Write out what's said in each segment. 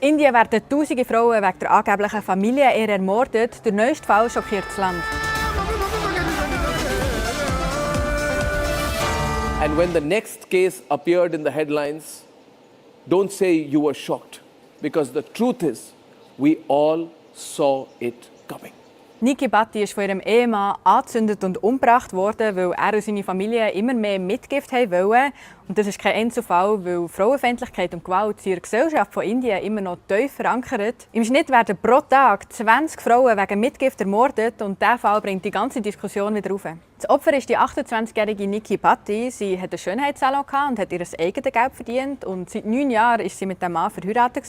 Indien werden tausende Frauen wegen der angeblichen Familienehe ermordet. Der neueste Fall schockiert das Land. And when the next case appeared in the headlines, don't say you were shocked, because the truth is, we all saw it coming. Nikki Bhatti ist von ihrem Ehemann angezündet und umgebracht worden, weil er und seine Familie immer mehr Mitgift wollten. Und das ist kein Einzelfall, weil Frauenfeindlichkeit und Gewalt in der Gesellschaft von Indien immer noch tief verankert. Im Schnitt werden pro Tag 20 Frauen wegen Mitgift ermordet und dieser Fall bringt die ganze Diskussion wieder auf. Das Opfer ist die 28-jährige Nikki Bhatti. Sie hat einen Schönheitssalon und hat ihr eigenes Geld verdient. Und seit 9 Jahren ist sie mit dem Mann verheiratet.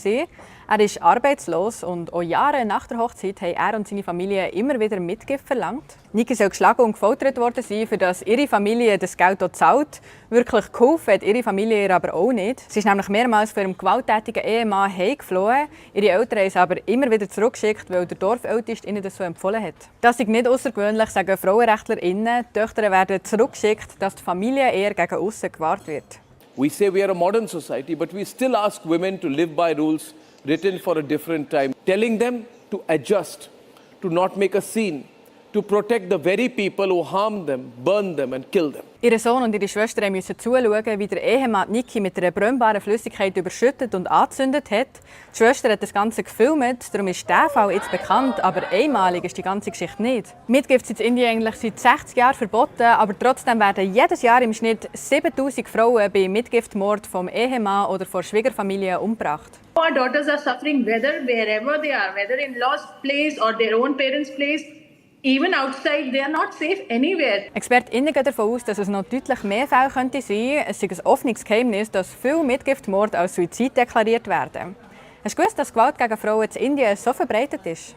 Er ist arbeitslos und auch Jahre nach der Hochzeit haben er und seine Familie immer wieder Mitgift verlangt. Nikki soll geschlagen und gefoltert worden sein, für das ihre Familie das Geld auch zahlt. Wirklich geholfen hat ihre Familie ihr aber auch nicht. Sie ist nämlich mehrmals von ihrem gewalttätigen Ehemann heimgeflohen. Ihre Eltern haben sie aber immer wieder zurückgeschickt, weil der Dorfälteste ihnen das so empfohlen hat. Das ist nicht außergewöhnlich, sagen FrauenrechtlerInnen. Die Töchter werden zurückgeschickt, dass die Familie eher gegen aussen gewahrt wird. We say we are a modern society, but we still ask women to live by rules written for a different time, telling them to adjust, to not make a scene, to protect the very people who harm them, burn them and kill them. Ihr Sohn und ihre Schwester mussten zuschauen, wie der Ehemann Nikki mit einer brennbaren Flüssigkeit überschüttet und angezündet hat. Die Schwester hat das Ganze gefilmt, darum ist dieser Fall jetzt bekannt, aber einmalig ist die ganze Geschichte nicht. Mitgift ist in Indien eigentlich seit 60 Jahren verboten, aber trotzdem werden jedes Jahr im Schnitt 7000 Frauen bei Mitgiftmord vom Ehemann oder von Schwiegerfamilie umgebracht. Our daughters are suffering wherever they are, whether in law's place or their own parents' place. Even outside, they are not safe anywhere. ExpertInnen gehen davon aus, dass es noch deutlich mehr Fälle könnte sein. Es ist ein offenes Geheimnis, dass viele Mitgiftmorde als Suizid deklariert werden. Hast du gewusst, dass Gewalt gegen Frauen in Indien so verbreitet ist?